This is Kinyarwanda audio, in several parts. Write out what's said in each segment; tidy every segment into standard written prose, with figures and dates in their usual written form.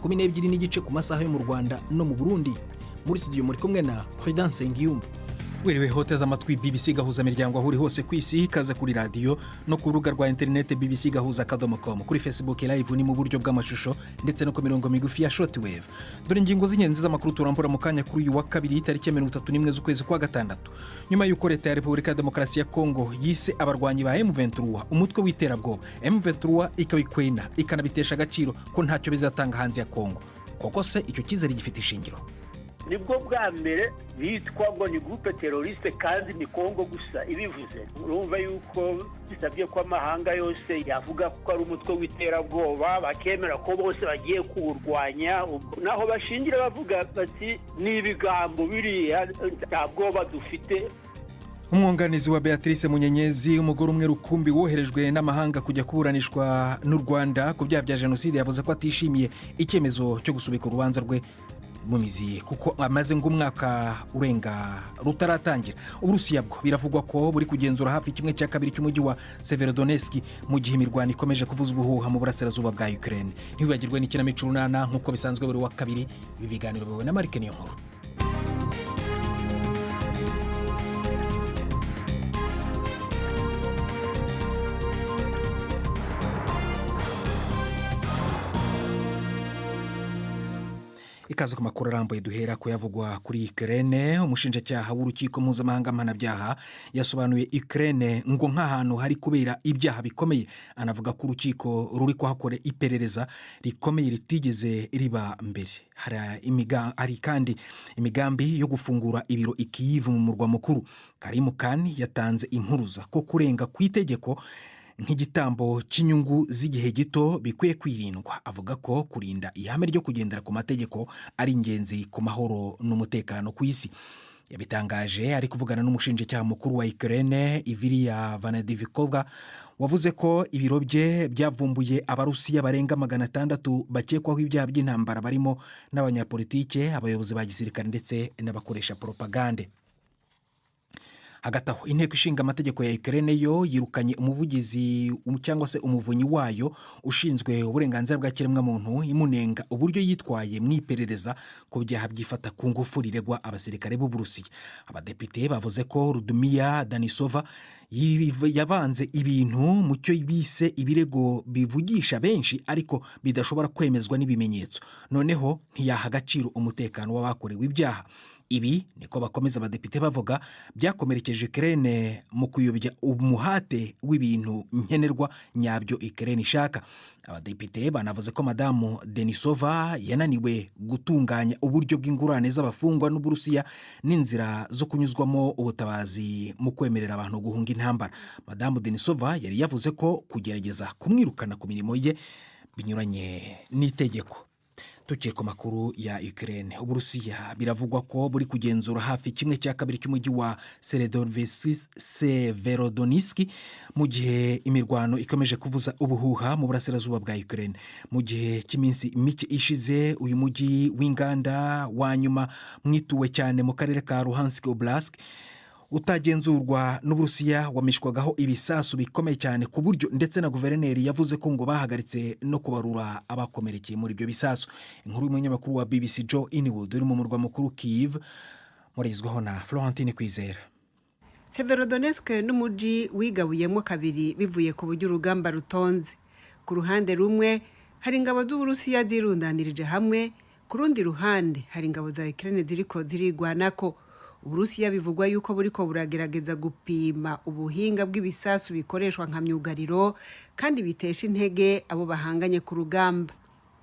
12:30 ku masaha yo mu Rwanda no mu Burundi. Muri studio muri kumwe na Prudence Ngiyumva. Wiriwe hoteze amatwi BBC Gahuza Miryango aho uri hose ku isi. Ikaze kuri radiyo no ku rubuga rwa interineti bbcgahuza.com. Kuri Facebook Live ni mu buryo bw'amashusho, ndetse no ku mirongo migufi ya shortwave. Dore ingingo z'ingenzi z'amakuru turambura mu kanya kuri uyu wa kabiri, tariki ya 31 z'ukwezi kwa gatandatu. Nyuma y'uko Leta ya Repubulika ya Demokarasi ya Kongo yise abarwanyi ba M23 umutwe w'iterabwoba, M23 ikabikwena ikanabitesha agaciro ko ntacyo bizatanga hanze ya Kongo. Koko se icyo cyizere gifite ishingiro? Nibwo bwa mbere bitwa ngo ni groupe terroriste, kandi ni Kongo gusa ibivuze. Urumva yuko bisabye ko amahanga yose yavuga ko ari umutwe w'iterabwoba, bakemera ko bose bagiye kuwurwanya. Naho bashingira bavuga bati ni ibigambo biriya, nta bwoba dufite. Umwunganizi wa Beatrice Munyenyezi, umugore umwe rukumbi woherejwe n'amahanga kujya kuburanishwa n'u Rwanda ku byaha bya jenoside, yavuze ko atishimiye icyemezo cyo gusubika urubanza rwe mu mizi, kuko amaze nk'umwaka urenga rutaratangira. Uburusiya bwo biravugwa ko buri kugenzura hafi kimwe cya kabiri cy'umujyi wa Severodonetsk, mu gihe imirwano ikomeje kuvuza ubuhuha mu burasirazuba bwa Ukraine. Ntiwibagirwe n'ikinamico Urunana, nk'uko bisanzwe buri wa kabiri. Ibi biganiro biyobowe na Marike Niyo Nkuru. Ikaze ku makuru arambuye. Duhera kuyavugwa kuri Ukraine. Umushinjacyaha w'Urukiko Mpuzamahanga Mpanabyaha yasobanuye Ukraine ngo nk'ahantu hari kubera ibyaha bikomeye, anavuga ko urukiko ruri kuhakora iperereza rikomeye ritigeze riba mbere. Hari kandi imigambi yo gufungura ibiro i Kyiv, mu murwa mukuru. Karim Khan yatanze impuruza ko kurenga ku itegeko nk'igitambo cy'inyungu z'igihe gito bikwiye kwirindwa, avuga ko kurinda ihame ryo kugendera ku mategeko ari ingenzi ku mahoro n'umutekano ku isi. Yabitangaje ari kuvugana n'umushinjacyaha mukuru wa Ukraine, Iviriya Venediktova, wavuze ko ibiro bye byavumbuye Abarusiya barenga 600 bakekwaho ibyaha by'intambara, barimo n'abanyapolitike, abayobozi ba gisirikare ndetse n'abakoresha poropagande. Hagati aho, Inteko Ishinga Amategeko ya Ukraine yo yirukanye umuvugizi cyangwa se umuvunyi wayo ushinzwe uburenganzira bwa kiremwamuntu, imunenga uburyo yitwaye mu iperereza ku byaha byifata ku ngufu riregwa abasirikare b'Uburusiya. Abadepite bavuze ko Ludmila Denisova yavanze ibintu mu cyo bise ibirego bivugisha benshi ariko bidashobora kwemezwa n'ibimenyetso, noneho ntiyaha agaciro umutekano w'abakorewe ibyaha. Ibi, niko bakomeza abadepite bavuga, byakomerekeje Ukraine mu kuyobya umuhate w'ibintu nkenerwa nyabyo Ukraine ishaka. Abadepite banavuze ko Madamu Denisova yananiwe gutunganya uburyo bw'ingurane z'abafungwa n'Uburusiya n'inzira zo kunyuzwamo ubutabazi mu kwemerera abantu guhunga intambara. Madamu Denisova yari yavuze ko kugerageza kumwirukana ku mirimo ye binyuranye n'itegeko. Tukiri ku makuru ya Ukraine, Uburusiya biravugwa ko buri kugenzura hafi kimwe cya kabiri cy'umujyi wa Severodonetsk, mu gihe imirwano ikomeje kuvuza ubuhuha mu burasirazuba bwa Ukraine. Mu gihe cy'iminsi mike ishize, uyu mujyi w'inganda wa nyuma mwituwe cyane mu karere ka Luhansk Oblast utagenzurwa n'Uburusiya wamishwagaho ibisasu bikomeye cyane, ku buryo ndetse na guverineri yavuze ko ngo bahagaritse no kubarura abakomerekeye muri ibyo bisasu. Inkuru y'umunyamakuru wa BBC Joe Inwood uri mu murwa mukuru Kyiv, murigezwaho na Florentine Kwizera. Severodonetsk n'umujyi wigabuyemo kabiri bivuye ku buryo urugamba rutonze. Ku ruhande rumwe hari ingabo z'Uburusiya zirundanirije hamwe, ku rundi ruhande hari ingabo za Ukraine ziriko zirigwanako. Uburusiya bivugwa yuko buriko buragerageza gupima ubuhinga bw'ibisasu bikoreshwa nka myugariro kandi bitesha intege abo bahanganye ku rugamba.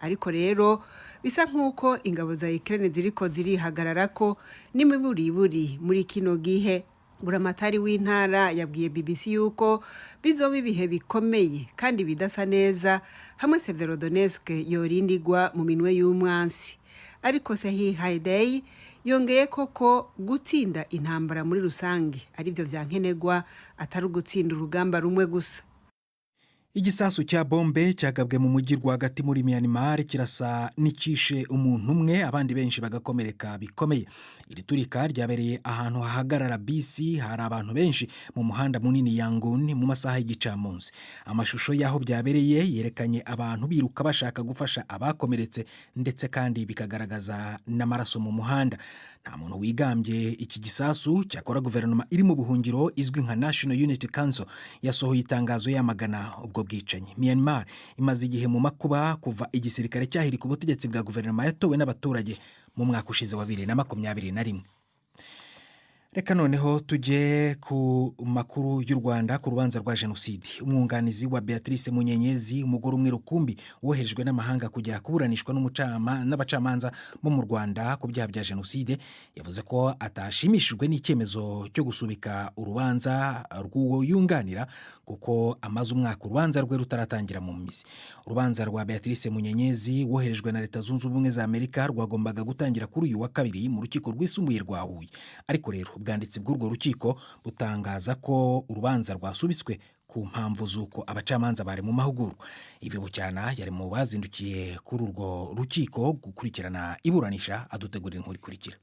Ariko rero bisa nk'uko ingabo za Ukraine ziriko zirihagararako n'imiburiburi muri kino gihe. Buramatari w'intara yabwiye BBC yuko bizoba ibihe bikomeye kandi bidasa neza hamwe Severodonetsk yorindigwa mu minwe y'umwansi. Ariko Serhiy Haidai yongeye koko gutsinda intambara muri rusange aribyo vya nkenerwa, atari ugutsinda urugamba rumwe gusa. Igisasu cya bombe cyagabwe mu mujyi rwagati muri Myanmar kirasa n'icyishe umuntu umwe, abandi benshi bagakomereka bikomeye. Iri turika ryabereye ahantu hahagarara bisi, hari abantu benshi mu muhanda munini Yangon mu masaha y'igicamunsi. Amashusho y'aho byabereye yerekanye abantu biruka bashaka gufasha abakomeretse, ndetse kandi bikagaragaza n'amaraso mu muhanda. Nta muntu wigambye iki gisasu. Cyakora guverinoma iri mu buhungiro izwi nka National Unity Council yasohoye itangazo yamagana ubwo bwicanyi. Myanmar imaze igihe mu makuba kuva igisirikare cyahirika ubutegetsi bwa guverinoma yatowe n'abaturage mu mwaka ushize wa 2021. Reka noneho tujye ku makuru y'u Rwanda, ku rubanza rwa jenoside. Umwunganizi wa Beatrice Munyenyezi, umugore umwe rukumbi woherejwe n'amahanga kujya kuburanishwa n'abacamanza bo mu Rwanda ku byaha bya jenoside, yavuze ko atashimishijwe n'icyemezo cyo gusubika urubanza rw'uwo yunganira, kuko amaze umwaka urubanza rwe rutaratangira mu mizi. Urubanza rwa Beatrice Munyenyezi woherejwe na Leta Zunze Ubumwe za Amerika rwagombaga gutangira kuri uyu wa kabiri mu Rukiko Rwisumbuye rwa Huye, ariko rero ubwanditsi bw'urwo rukiko butangaza ko urubanza rwasubitswe ku mpamvu z'uko abacamanza bari mu mahugurwa. Ivi Bucyana yari mu bazindukiye kuri urwo rukiko gukurikirana iburanisha, adutegurira inkuru ikurikira.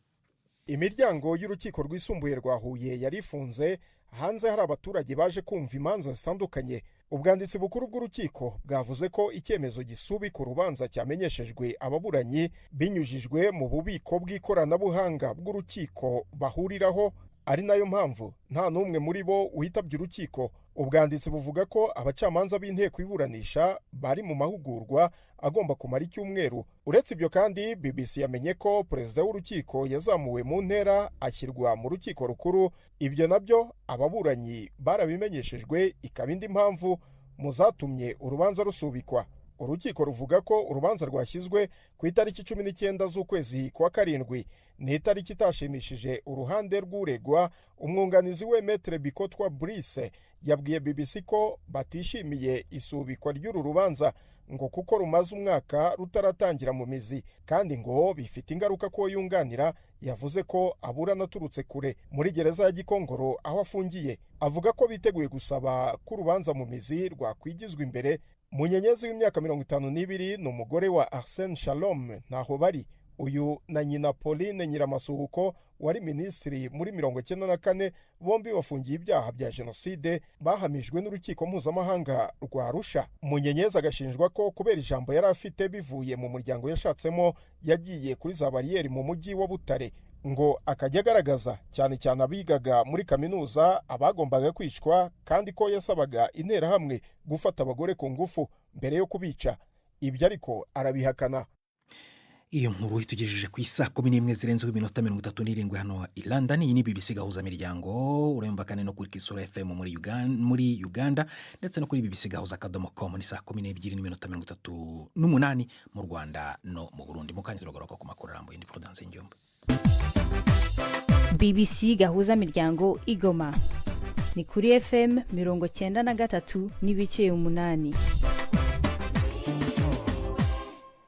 Imiryango y'Urukiko Rwisumbuye rwa Huye yari ifunze, hanze hari abaturage baje kumva imanza zitandukanye. Ubwanditsi bukuru bw'urukiko bwavuze ko icyemezo gisubika urubanza cyamenyeshejwe ababuranyi binyujijwe mu bubiko bw'ikoranabuhanga bw'urukiko bahuriraho, ari nayo mpamvu nta n'umwe muri bo witabye urukiko. Ubwanditsi buvuga ko abacamanza b'inteko iburanisha bari mu mahugurwa agomba kumara icyumweru. Uretse ibyo kandi, BBC yamenye ko perezida w'urukiko yazamuwe mu ntera ashyirwa mu Rukiko Rukuru. Ibyo nabyo ababuranyi barabimenyeshejwe, ikaba indi mpamvu mu zatumye urubanza rusubikwa. Urukiko ruvuga ko urubanza rwashyizwe ku itariki 19 z'ukwezi kwa karindwi. Ni itariki itashimishije uruhande rw'uregwa. Umwunganizi we, Maître Bikotwa Brice, yabwiye BBC ko batishimiye isubikwa ry'uru rubanza, ngo kuko rumaze umwaka rutaratangira mu mizi, kandi ngo bifite ingaruka ko yunganira yavuze ko aburana aturutse kure muri gereza ya Gikongoro aho afungiye. Avuga ko biteguye gusaba ko urubanza mu mizi rwakwigizwa imbere. Munyenyezi w'imyaka 52 ni umugore wa Arsene Shalom Ntaho Bari. Uyu na nyina Pauline Nyiramasuhuko wari minisitiri muri 94, bombi bafungiye ibyaha bya jenoside bahamijwe n'Urukiko Mpuzamahanga rwa Arusha. Munyenyezi agashinjwa ko kubera ijambo yari afite bivuye mu muryango yashatsemo, yagiye kuri za bariyeri mu mujyi wa Butare, ngo akajya agaragaza cyane cyane abigaga muri kaminuza abagombaga kwicwa, kandi ko yasabaga Interahamwe gufata abagore ku ngufu mbere yo kubica. Ibyo ariko arabihakana. Iyo nkuru itugejeje ku isaa 11 zirenzeho iminota 37 hano i London. Iyi ni BBC Gahuza Miryango. Urumva kandi no kuri Kisoro FM muri Uganda, ndetse no kuri bbcgahuza.com. Ni saa 12 n'iminota 38 mu Rwanda no mu Burundi. Mu kanya turagaruka ku makuru arambuye. Ndi Prudence Ngiyumva. BBC Gahuza Miryango Igoma ni kuri FM 93.8.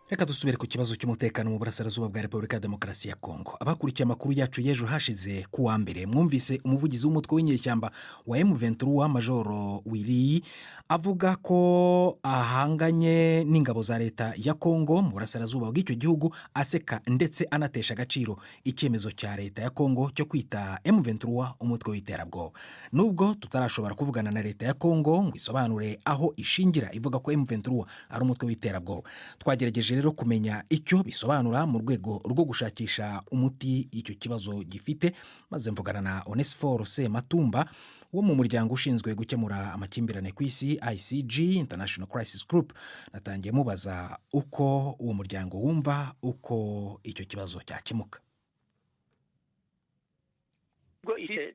Reka dusubire ku kibazo cy'umutekano mu burasirazuba bwa Repubulika ya Demokarasi ya Kongo. Abakurikiye amakuru yacu y'ejo hashize ku wa mbere, mwumvise umuvugizi w'umutwe w'inyeshyamba wa M23, Majoro Willy, avuga ko ahanganye n'ingabo za leta ya Kongo mu burasirazuba bw'icyo gihugu, aseka ndetse anatesha agaciro icyemezo cya leta ya Kongo cyo kwita M23 umutwe w'iterabwoba. Nubwo tutarashobora kuvugana na leta ya Kongo ngo isobanure aho ishingira ivuga ko M23 ari umutwe w'iterabwoba, twagerageje rero kumenya icyo bisobanura mu rwego rwo gushakisha umuti icyo kibazo gifite, maze mvugana na Onesphore Sematumba wo mu muryango ushinzwe gukemura amakimbirane ku isi, ICG, International Crisis Group. Natangiye mubaza uko uwo muryango wumva uko icyo kibazo cyakemuka.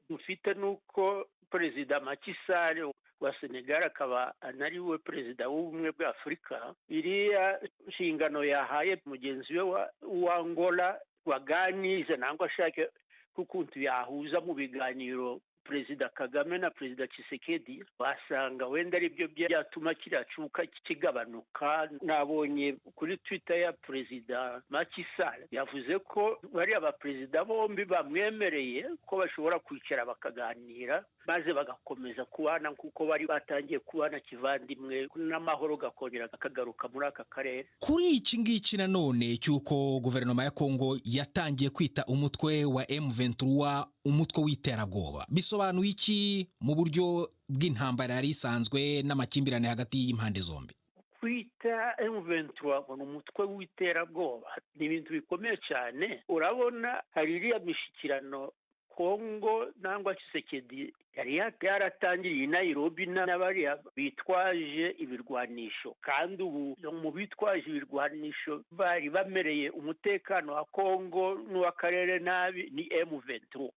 Dufite nuko Perezida Macky Sall wa Senegal, akaba anari we perezida w'Ubumwe bwa Afurika, iriya nshingano yahaye mugenzi we wa Angola waganize nangwa ashake k'ukuntu yahuza mu biganiro. Perezida Kagame na Perezida Tshisekedi, wasanga wenda aribyo byatuma kiriya cuka kigabanuka. Nabonye kuri Twitter ya Perezida Macky Sall, yavuze ko bariya baperezida bombi bamwemereye ko bashobora kwicara bakaganira, maze bagakomeza kubana nk'uko bari batangiye kubana kivandimwe, n'amahoro gakongera akagaruka muri aka karere. Kuri iki ngiki nanone cy'uko guverinoma ya Kongo yatangiye kwita umutwe wa M23 umutwe w'iterabwoba, bisobanuye iki mu buryo bw'intambara yari isanzwe n'amakimbirane hagati y'impande zombi? Kwita M23 ngo ni umutwe w'iterabwoba ni ibintu bikomeye cyane. Urabona hari iriya mishyikirano Kongo nangwa Tshisekedi yari yaratangiriye i Nairobi n'abariya bitwaje ibirwanisho, kandi ubu mu bitwaje ibirwanisho bari bamereye umutekano wa Kongo n'uw'akarere nabi ni M23.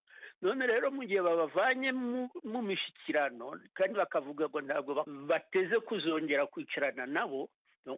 None rero mu gihe babavanye mu mishyikirano kandi bakavuga ngo ntabwo bateze kuzongera kwicarana nabo,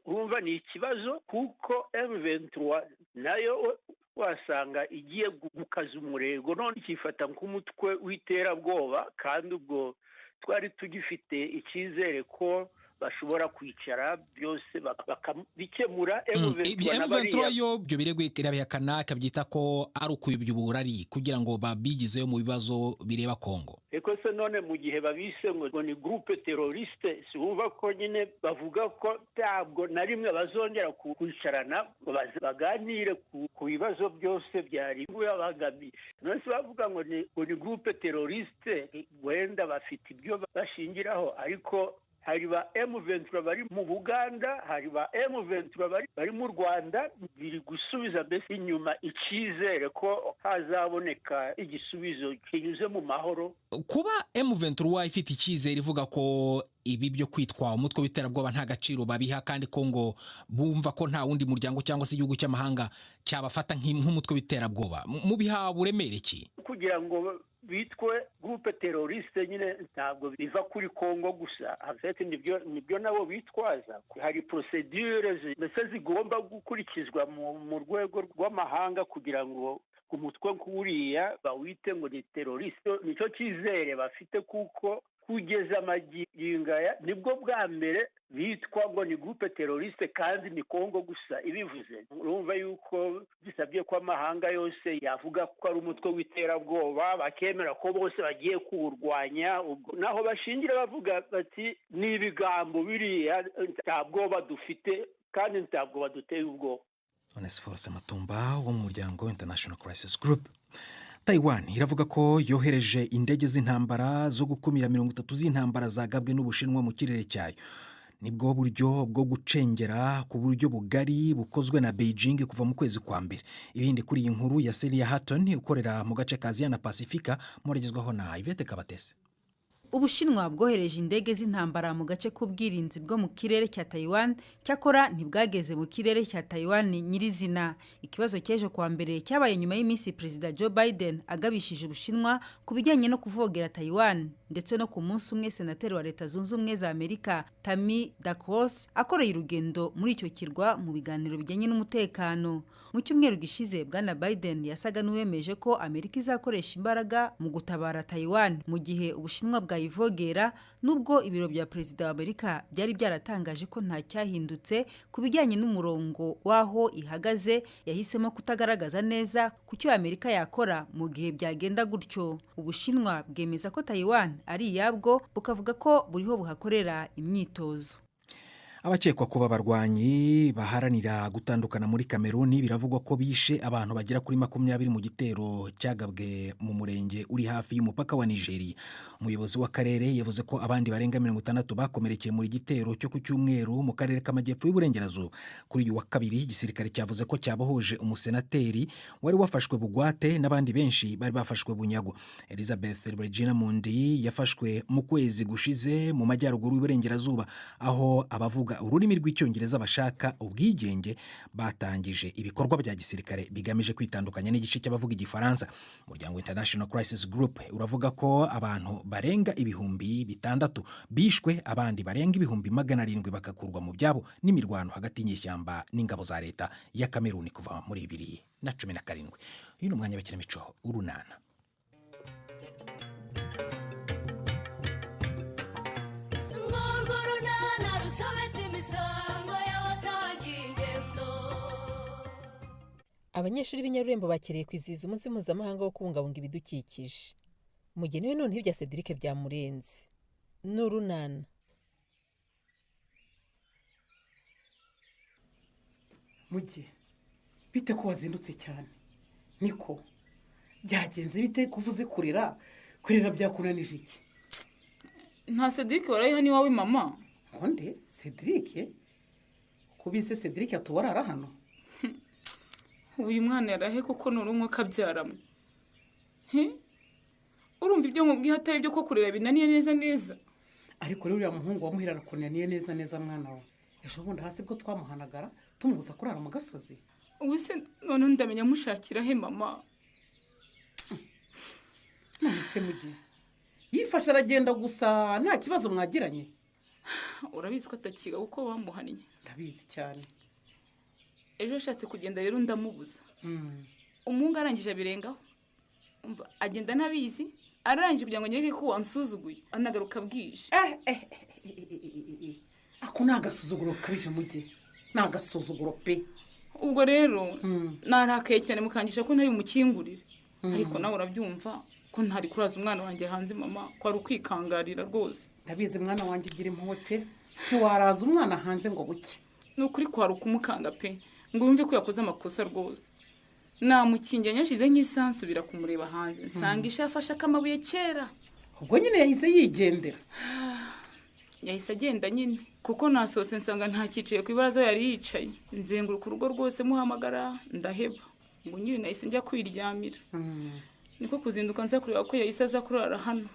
urumva ni ikibazo, kuko M23 nayo wasanga igiye gukaza umurego, none ikifata nk'umutwe w'iterabwoba, kandi ubwo twari tugifite icyizere ko bashobora kwicara byose bakabikemura. M23 yo ibyo birego irabihakana, ikabyita ko ari ukuyobya uburari kugira ngo babigizeyo mu bibazo bireba Kongo. Eko se none mu gihe babise ngo ni groupe terroriste, si wumva ko nyine bavuga ko ntabwo na rimwe bazongera kwicarana ngo baganire ku bibazo byose byari bibabangamiye? None se bavuga ngo ni groupe terroriste, wenda bafite ibyo bashingiraho, ariko hari ba M23 bari mu Buganda, hari ba M23 bari mu Rwanda. Biri gusubiza mbese inyuma icyizere ko hazaboneka igisubizo kinyuze mu mahoro. Kuba M23 ifite icyizere, ivuga ko ibi byo kwitwa umutwe w'iterabwoba nta gaciro babiha, kandi ko ngo bumva ko nta wundi muryango cyangwa se igihugu cy'amahanga cyabafata nk'umutwe w'iterabwoba, mubiha buremere ki? Kugira ngo bitwe groupe terroriste nyine ntabwo biva kuri Kongo gusa. En fait nibyo nabo bitwaza. Hari procédure mbese zigomba gukurikizwa mu rwego rw'amahanga kugira ngo umutwe nk'uriya bawite ngo ni terroriste. Nicyo cyizere bafite, kuko kugeza amagingo aya nibwo bwa mbere bitwa ngo ni groupe terroriste, kandi ni Kongo gusa ibivuze. Urumva yuko bisabye ko amahanga yose yavuga ko ari umutwe w'iterabwoba, bakemera ko bose bagiye kuwurwanya. Ubwo naho bashingira bavuga bati ni ibigambo biriya, nta bwoba dufite kandi ntabwo baduteye ubwoba. Onesphore Matumba wo mu muryango International Crisis Group. Taiwan iravuga ko yohereje indege z'intambara zo gukumira 30 z'intambara zagabwe n'Ubushinwa mu kirere cyayo. Nibwo buryo bwo gucengera ku buryo bugari bukozwe na Beijing kuva mu kwezi kwa mbere. Ibindi kuri iyi nkuru ya Celia Hatton ukorera mu gace ka Aziya na Pasifika muragezwaho na Yvette Kabatese. Ubushinwa bwohereje indege z'intambara mu gace k'ubwirinzi bwo mu kirere cya Taiwan, cyakora ntibwageze mu kirere cya Taiwan nyirizina. Ikibazo cy'ejo kuwa mbere cyabaye nyuma y'iminsi Perezida Joe Biden agabishije Ubushinwa ku bijyanye no kuvogera Taiwan, ndetse no ku munsi umwe senateri wa Leta Zunze Ubumwe za Amerika Tammy Duckworth akoreye urugendo muri icyo kirwa mu biganiro bijyanye n'umutekano. Mu cyumweru gishize, Bwana Biden yasaga n'uwemeje ko Amerika izakoresha imbaraga mu gutabara Taiwan mu gihe Ubushinwa bwayivogera, nubwo ibiro bya perezida wa Amerika byari byaratangaje ko nta cyahindutse ku bijyanye n'umurongo w'aho ihagaze. Yahisemo kutagaragaza neza ku cyo Amerika yakora mu gihe byagenda gutyo. Ubushinwa bwemeza ko Taiwan ari iyabwo, bukavuga ko buriho buhakorera imyitozo. Abakekwa kuba abarwanyi baharanira gutandukana muri Kameruni biravugwa ko bishe abantu bagera kuri 20 mu gitero cyagabwe mu murenge uri hafi y'umupaka wa Nigeria. Umuyobozi w'akarere yavuze ko abandi barenga 60 bakomerekeye muri gitero cyo ku cyumweru mu karere k'amajyepfo y'uburengerazuba. Kuri uyu wa kabiri, igisirikare cyavuze ko cyabohoje umusenateri wari wafashwe bugwate n'abandi benshi bari bafashwe bunyago. Elizabeth Regina Mundi yafashwe mu kwezi gushize mu majyaruguru y'uburengerazuba, aho abavuga ururimi rw'Icyongereza bashaka ubwigenge batangije ibikorwa bya gisirikare bigamije kwitandukanya n'igice cy'abavuga Igifaransa. Umuryango International Crisis Group uravuga ko abantu barenga 6000 bishwe, abandi barenga 700,000 bagakurwa mu byabo n'imirwano hagati y'inyeshyamba n'ingabo za leta ya Kameruni kuva muri 2017. Uyu ni umwanya w'ikinamico Urunana. Abanyeshuri b'inyarurembo bakereye kwizihiza umunsi mpuzamahanga wo kubungabunga ibidukikije. Mugeni we noneho ibya Cedric byamurenze ni urunana. Mujye bite ko wazindutse cyane? Niko byagenze bite kuvuze kurira? Kurira byakunanije iki? Nta Cedric waraye hano iwawe mama? Ngonde Cedric? Kubise Cedric atuwarara hano? Uyu mwana yarahe kuko nuri umwe akabyaramwe. Urumva ibyo nkubwiye atari byo ko kurera binaniye neza neza. Ariko rero uriya muhungu wamuhira arakunaniye neza neza mwana we. Ejo bundi hasi bwo twamuhanagara tumubuza kurara mu gasozi. Ubu se none ndamenya mushakira he mama? None se mugihe yifashe aragenda gusa nta kibazo mwagiranye? Urabizi ko atakiga kuko bamuhannye. Ndabizi cyane. Ejo yashatse kugenda rero ndamubuza. Umuhungu arangije abirengaho. Agenda ntabizi, arangije kugira ngo nyereke ko wansuzuguye, anagaruka bwije. Ako ni agasuzuguro kabije mujye. Ni agasuzuguro pe. Ubwo rero narakaye cyane mukangisha ko ntari bumukingurire. Ariko nawe urabyumva ko ntari kuraza umwana wanjye hanze mama, ko ari ukwikangarira rwose. Ndabizi mwana wanjye ugira impuhwe pe. Ntiwaraza umwana hanze ngo buke. Ni ukuri kwari ukumukanga pe, ngo yumve ko yakoze amakosa rwose. Namukingiye nyashize nk'isaha nsubira kumureba hanze nsanga ishafashe akamabuye kera. Ubwo nyine yahise yigendera. Yahise agenda nyine kuko nasohotse nsanga ntakicaye ku ibaraza yari yicaye. Nzenguruka urugo rwose muhamagara ndaheba. Ngo nyine nahise njya kwiryamira. Niko kuzinduka nza kureba ko yahise aza kurara hano.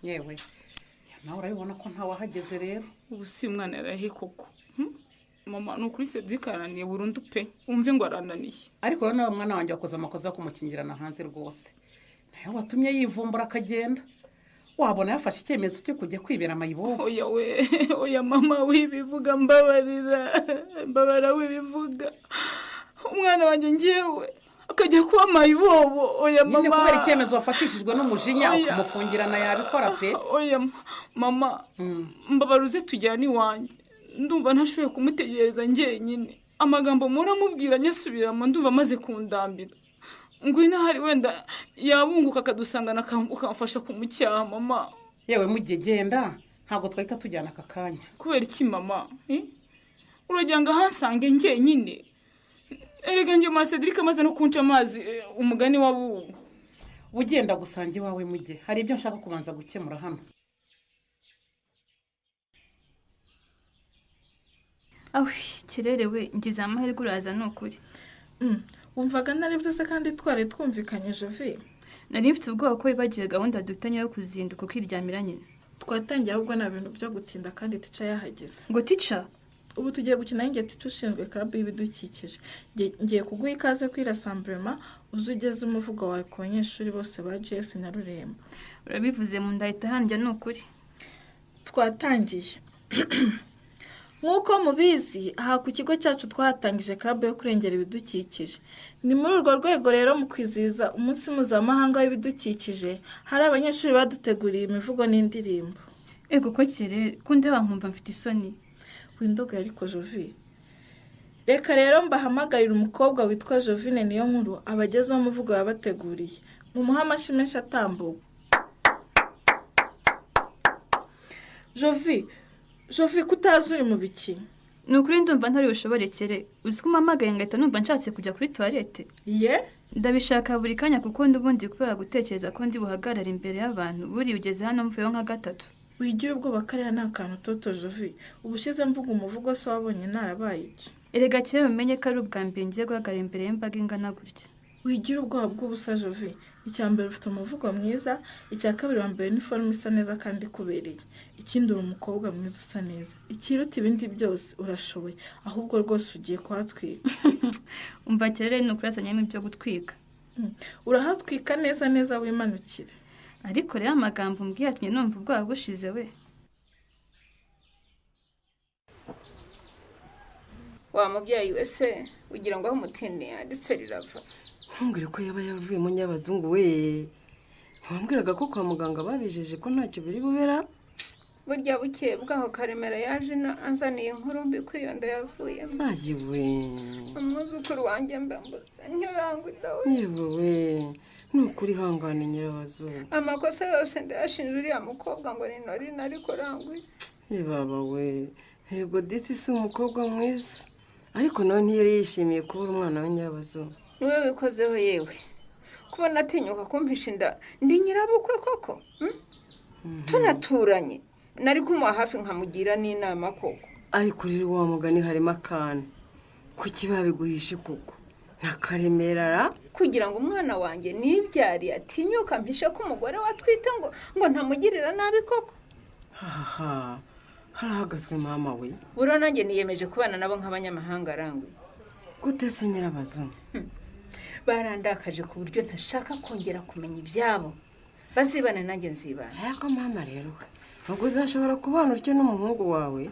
Yewe nawe urabibona ko ntawahageze rero. Ubu si umwana yarahe koko. Mama ni ukuri Cedric arananiye burundu pe, umve ngo arananiye. Ariko rero nawe mwana wanjye wakoze amakosa yo kumukingirana hanze rwose. Nayo watumye yivumbura akagenda. Wabona yafashe icyemezo cyo kujya kwibera mayibobo. Oya we, oya mama wibivuga, mbabarira, mbabara wibivuga. Umwana wanjye ngewe akajya kuba mayibobo. Oya mama. Nyine kubera icyemezo wafatishijwe n'umujinya ukamufungirana yabikora pe. Oya mama, mbabaruze tujyane iwanjye. Ndumva ntashoboye kumutegereza njyenyine. Amagambo muramubwira nyasubiramo ndumva amaze kundambira. Ngwino hari wenda yabunguka akadusangana ukamfasha kumucyaha mama. Yewe mujye genda ntabwo twahita tujyana aka kanya. Kubera iki mama? Uragira ngo ahansange njyenyine? Erega njye ma Cedric amaze no kunca amazi umugani w'abubu. Ugenda gusanga iwawe mujye, hari ibyo nshaka kubanza gukemura hano. Aho kirerewe ngize amahirwe uraza ni ukuri. Wumvaga nari byose kandi twari twumvikanye Jovi. Nari mfite ubwoba ko wibagiwe gahunda dufitanye yo kuzinduka ukiryamira nyine. Twatangiye ahubwo nta bintu byo gutinda kandi tica yahageze. Ngo tica? Ubu tugiye gukina njye tica ushinzwe club y'ibidukikije. Ngiye kuguha ikaze kuri rassemblement uze ugeze umuvugo wawe ku banyeshuri bose ba GS na Rurembo. Urabivuze mu ndahita hanjye ni ukuri. Twatangiye. Nk'uko mubizi aha ku kigo cyacu twatangije club yo kurengera ibidukikije. Ni muri urwo rwego rero mu kwizihiza umunsi mpuzamahanga w'ibidukikije hari abanyeshuri baduteguriye imivugo n'indirimbo. Ego ko kere ko ndeba nkumva mfite isoni. Windoga ariko Jovi. Reka rero mbahamagarira umukobwa witwa Jovine niyo nkuru abagezeho umuvugo yabateguriye. Mumuhe amashyi menshi atambuka. Jovi, Jovi kutazi uri mu biki? Ni ukuri ndumva ntari bushobore kere. Uzi ko umpamagaye ngahita numva nshatse kujya kuri toilette. Ye? Ndabishaka buri kanya kuko n'ubundi kubera gutekereza ko ndi buhagarara imbere y'abantu buri ugeze hano mvuyeho nka gatatu. Wigira ubwoba kariya ni akantu toto Jovi. Ubushize mvuga umuvugo se wabonye narabaye iki? Erega kera umenye ko ari ubwa mbere ngiye guhagarara imbere y'imbaga ingana gutya. Wigira ubwoba bw'ubusa Jovi. Icya mbere ufite umuvugo mwiza, icya kabiri wambaye uniforme isa neza kandi ikubereye. Ikindi uri umukobwa mwiza usa neza. Ikiruta ibindi byose urashoboye, ahubwo rwose ugiye kuhatwika. Umva kerere ni ukurasanyamo ibyo gutwika. Urahatwika neza neza wimanukire. Ariko rero amagambo umbwiye atumye numva ubwoba bushize we. Wa mubyeyi wese ugira ngo aho umutende yanditse rirava. Ntumbwire ko yaba yavuye mu nyabazungu we. Ntiwambwiraga ko kwa muganga babijeje ko ntacyo biri bubera? Burya bukeye bwaho Karemera yaje ino anzaniye inkuru mbi ko iyo nda yavuyemo. Ayiwe. Umwuzukuru wanjye mbambuze ntirangwa idawe. Yewe we, ni ukuri ihangane nyirabazo. Amakosa yose ndayashinja uriya mukobwa ngo ni Norine, ariko rangwi. Ye baba we, yego disi si umukobwa mwiza, ariko nawe ntiyari yishimiye kubura umwana we nyirabazo. Niwe wikozeho yewe. Kubona atinyuka kumpisha inda ndi nyirabukwe koko? Tunaturanye. Nari kumuha hafi nkamugira n'inama koko. Ariko rero wa mugani harimo akantu. Kuki babiguhishe koko? Na Karemera kugira ngo umwana wanjye nibyariye atinyuka mpishe ko umugore watwite ngo ntamugirira nabi koko. Haha, harahagazwe mama we. Buriya nanjye niyemeje kubana nabo nk'abanyamahanga arangwe. Gute se nyirabazo? Barandakaje ku buryo ntashaka kongera kumenya ibyabo. Bazibana nanjye nzibana. Ariko mama rero we, ntabwo uzashobora kubana utyo n'umuhungu wawe.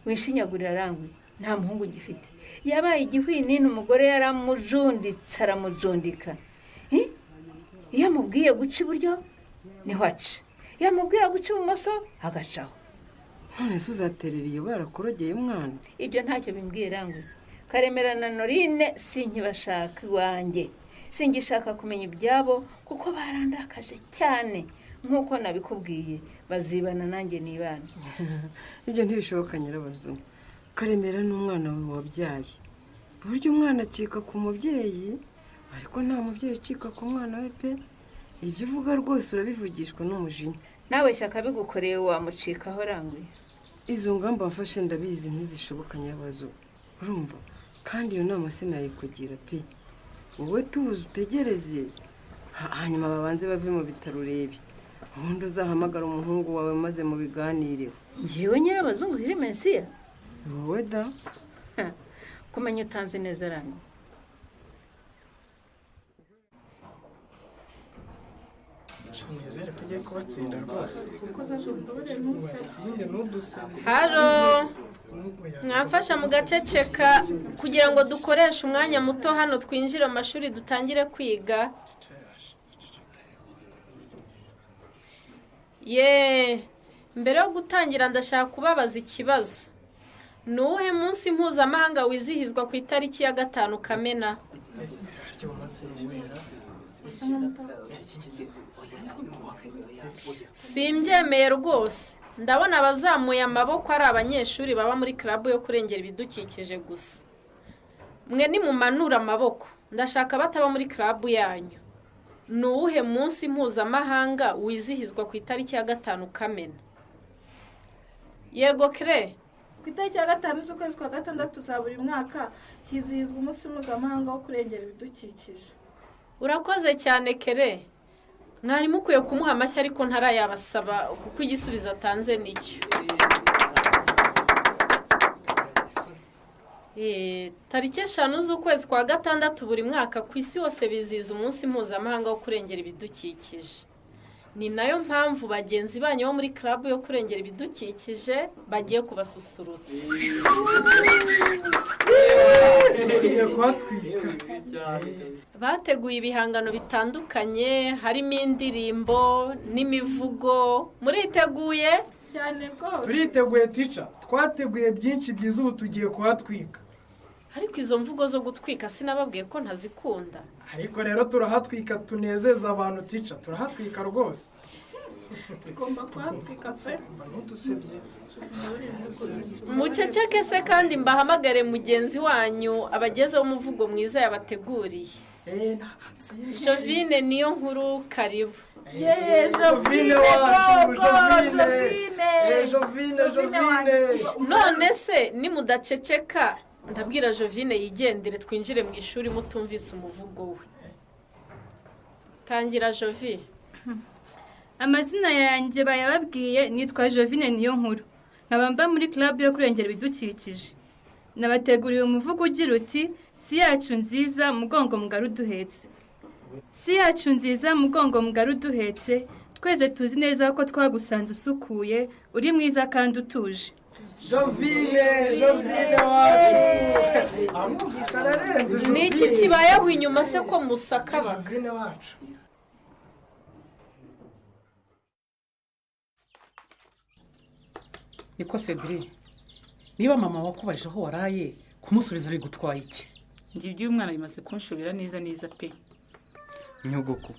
Wishinyagurira arangwe, nta muhungu gifite. Yabaye igihwinini, umugore yaramujunditse aramujundika. Iyo amubwiye guca iburyo niho aca, iyo amubwira guca ibumoso agacaho. None se uzaterera iyo barakorogeye umwana? Ibyo ntacyo bimbwiye rangwe. Karemera na Norine sinkibashaka iwanjye, singishaka kumenya ibyabo kuko barandakaje cyane. Nk'uko nabikubwiye, bazibana nanjye nibana. Ibyo ntibishoboka nyirabazo. Karemera n'umwana wawe wabyaye. Burya umwana acika ku mubyeyi, ariko nta mubyeyi ucika ku mwana we pe. Ibyo uvuga rwose urabivugishwa n'umujinya. Nawe shyaka bigukoreye wamucikaho rangwe. Izo ngamba wafashe ndabizi ntizishoboka nyirabazo. Urumva? Kandi iyo nama sinayikugira pe. Wowe tuzi utegereze, hanyuma babanze bave mu bitaro urebe. Ubundi uzahamagara umuhungu wawe maze mubiganireho. Njyewe nyirabazungu Hirimensiya? Wowe da. Kumenya utanzi neza rangwe. Nizere ko ugiye kubatsinda rwose. Haro, mwamfasha mugaceceka kugira ngo dukoreshe umwanya muto hano twinjire mu mashuri dutangire kwiga. Ye, mbere yo gutangira ndashaka kubabaza ikibazo. Ni uwuhe munsi mpuzamahanga wizihizwa ku itariki ya 5 Kamena? Simbyemeye rwose. Ndabona abazamuye amaboko ari abanyeshuri baba muri club yo kurengera ibidukikije gusa. Mwe nimumanura amaboko, ndashaka bataba muri club yanyu. Ni uwuhe munsi mpuzamahanga wizihizwa ku itariki ya 5 Kamena? Yego Kre. Ku itariki ya 5 z'ukwezi kwa 6 za buri mwaka hizihizwa umunsi mpuzamahanga wo kurengera ibidukikije. Urakoze cyane Kere. Mwari mukwiye kumuha amashyi ariko ntarayabasaba kuko igisubizo atanze nicyo. Tariki 5 z'ukwezi kwa 6 buri mwaka ku isi hose bizihiza umunsi mpuzamahanga wo kurengera ibidukikije. Ni nayo mpamvu bagenzi banyu bo muri club yo kurengera ibidukikije bagiye kubasusurutsa. Bateguye ibihangano bitandukanye harimo indirimbo n'imivugo. Muriteguye? Cyane rwose. Turiteguye teacher, twateguye byinshi byiza ubu tugiye kuhatwika. Ariko izo mvugo zo gutwika sinababwiye ko ntazikunda. Ariko rero turahatwika tunezeza abantu teacher, turahatwika rwose. Tugomba kuhatwika pe. Ntudusebye. Muceceke se kandi mbahamagare mugenzi wanyu abagezeho umuvugo mwiza yabateguriye. Jovine niyo nkuru, karibu. Jovine wacu, Jovine. Jovine, Jovine. None se nimudaceceka ndabwira Jovine yigendere twinjire mu ishuri mutumvise umuvugo we. Tangira Jovi. Amazina yanjye bayababwiye, nitwa Jovine niyo nkuru. Nkaba mba muri club yo kurengera ibidukikije. Nabateguriye umuvugo ugira uti si yacu nziza mugongo mugari uduhetse. Si yacu nziza mugongo mugari uduhetse, twese tuzi neza ko twagusanze usukuye, uri mwiza kandi utuje. Jovine, Jovine wacu. Amwumvisha ararenze. Ni iki kibayeho inyuma se ko musakaba? Jovine wacu. Niko Cedric, niba mama wakubajije aho waraye, kumusubiza bigutwaye iki? Njye iby'uyu mwana bimaze kunshobera neza neza pe. Nyogoko,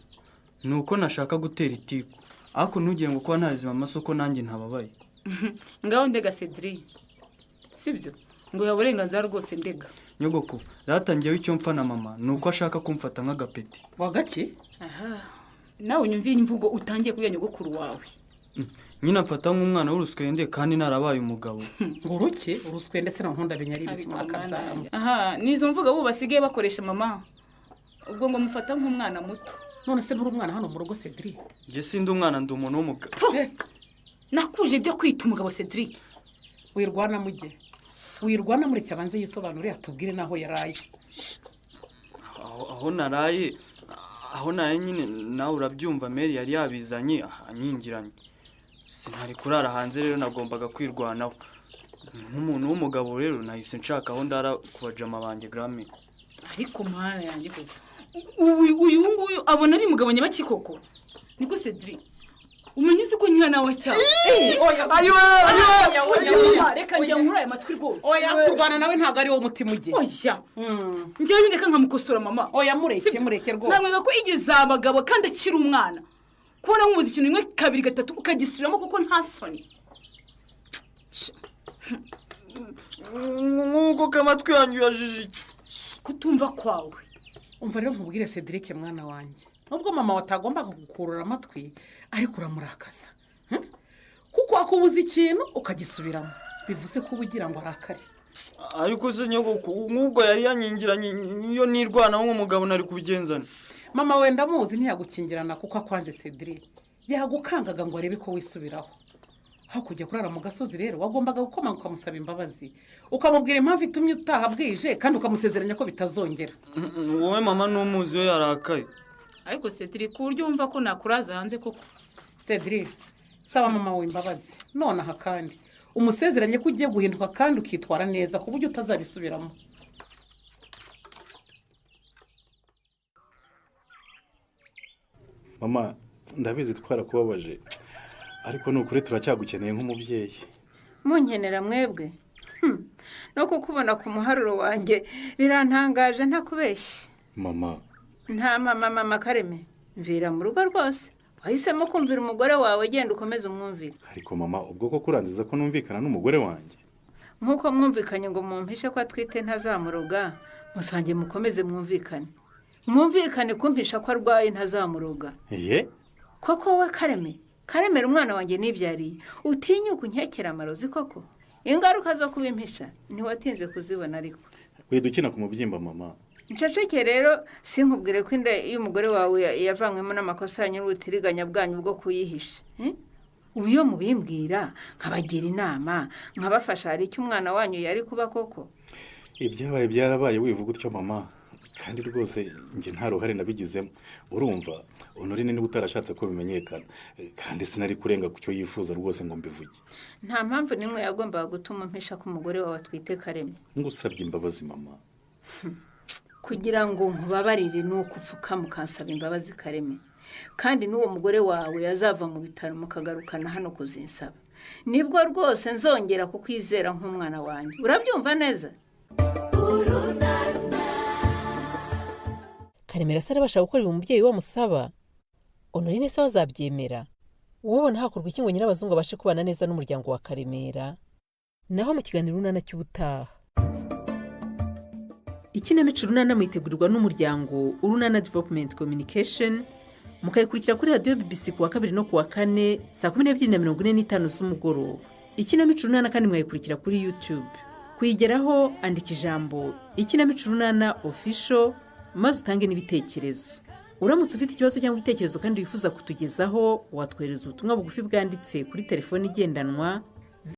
ni uko nashaka gutera itiku, ariko ntugire ngo kuba ntareze mama si uko nanjye ntababaye. Ngaho ndega Cedric, sibyo ngo yaha uburenganzira rwose, ndega. Nyogoko, ratangiyeho icyo mpfa na mama ni uko ashaka kumfata nk'agapeti. Wagake? Aha, nawe unyumvire imvugo utangiye kubwira nyogokuru wawe. Nyine amfata nk'umwana w'uruswende kandi narabaye umugabo. Ngo uruke uruswende se? Noneho ndamenya ari ibiki mwakabyara? Aha, ni izo mvugo abo basigaye bakoresha mama, ubwo ngo mufata nk'umwana muto. None se nturi umwana hano mu rugo, Cedric? Njye sindi umwana, ndi umuntu w'umugabo. Nakuje ibyo kwita umugabo, Cedric. Wirwana mujye, wirwana, mureke abanze yisobanure, atubwire n'aho yaraye. Aho naraye nyine nawe urabyumva, meri yari yabizanye anyingiranye, sinari kurara hanze, rero nagombaga kwirwanaho nk'umuntu w'umugabo. Rero nahise nshaka aho ndara ku bajama banjye garame. Ariko mwana yanjye koko, uyu nguyu abona ari umugabo nyabaki koko? Niko Cedric, umenye uzi ko nkina nawe cyane. Oya, ayiwe, ayiwe. Reka njya nkuri aya matwi rwose. Oya, kurwana nawe ntabwo ari wo mutima ujye. Oya, njyewe ndeka nkamukosora mama. Oya, mureke, mureke rwose. Namwega ko igeze abagabo kandi akiri umwana, kubona nkubuze ikintu rimwe, kabiri, gatatu, ukagisubiramo kuko nta soni. Nk'uko kamatwi yanyu yajijike. Kutumva kwawe. Umva rero nkubwire, Cedric mwana wanjye, nubwo mama watagombaga kugukurura amatwi, ariko uramurakaza. Kuko akubuza ikintu ukagisubiramo, bivuze ko uba ugira ngo arakare. Ariko se nyogoko, nk'ubwo yari yanyingiranye, iyo nirwanaho nk'umugabo nari kubigenzana? Mama wenda amuzi, ntiyagukingirana kuko akwanze Cedric, yagukangaga ngo arebe ko wisubiraho. Aho kujya kurara mu gasozi rero, wagombaga gukomanga ukamusaba imbabazi, ukamubwira impamvu itumye utaha bwije, kandi ukamusezeranya ko bitazongera. Wowe mama n'umuzi iyo yarakaye. Ariko Cedric, ku buryo wumva ko nakuraza hanze koko? Cedric, saba mama wawe imbabazi nonaha, kandi umusezeranye ko ugiye guhinduka kandi ukitwara neza ku buryo utazabisubiramo. Mama, ndabizi twarakubabaje, ariko ni ukuri turacyagukeneye nk'umubyeyi. Munkenera mwebwe? No kukubona ku muharuro wanjye birantangaje, ntakubeshye. Mama. Nta mama mama. Kareme, mvira mu rugo rwose. Wahisemo kumvira umugore wawe, genda ukomeze umwumvire. Ariko mama, ubwo koko uranziza ko numvikana n'umugore wanjye? Nk'uko mwumvikanye ngo mumpishe ko atwite ntazamuroga, musange mukomeze mwumvikane, mwumvikane kumpisha ko arwaye ntazamuroga. Ye? Koko we Kareme, Karemera umwana wanjye nibyariye, utinyuka unkekera amarozi koko? Ingaruka zo kubimpisha ntiwatinze kuzibona ariko. Widukina ku mubyimba mama. Nceceke rero, sinkubwire ko inda y'umugore wawe yavanywemo n'amakosa yanyu n'ubutiriganya bwanyu bwo kuyihisha, eh? Ubu iyo mubimbwira nkabagira inama, nkabafasha, hari icyo umwana wanyu yari kuba koko? Ibyabaye byarabaye, wivuga utyo mama. Kandi rwose njye nta ruhare nabigizemo. Urumva Honorine niba utarashatse ko bimenyekana, kandi sinari kurenga ku cyo yifuza rwose ngo mbivuge. Nta mpamvu n'imwe yagombaga gutuma umpisha ko umugore wawe atwite, Kareme. Ngusabye imbabazi mama. Kugira ngo nkubabarire ni uko upfukama ukansaba imbabazi, Kareme, kandi n'uwo mugore wawe yazava mu bitaro mukagarukana hano kuzinsaba, nibwo rwose nzongera kukwizera nk'umwana wanjye. Urabyumva neza? Karemera se arabasha gukora ibi umubyeyi we amusaba? Honorine se azabyemera? Ubona hakorwa iki ngo Nyirabazungu abashe kubana neza n'umuryango wa Karemera? Naho mu kiganiro Urunana cy'ubutaha. Ikinamico Urunana muyitegurirwa n'umuryango Urunana Development Communication, mukayikurikira kuri radiyo BBC ku wa kabiri no ku wa kane saa 12:45 z'umugoroba. Ikinamico Urunana kandi mwayikurikira kuri YouTube. Kuyigeraho, andika ijambo "Ikinamico Urunana Official" maze utange n'ibitekerezo. Uramutse ufite ikibazo cyangwa igitekerezo kandi wifuza kutugezaho, watwohereza ubutumwa bugufi bwanditse kuri telefoni igendanwa.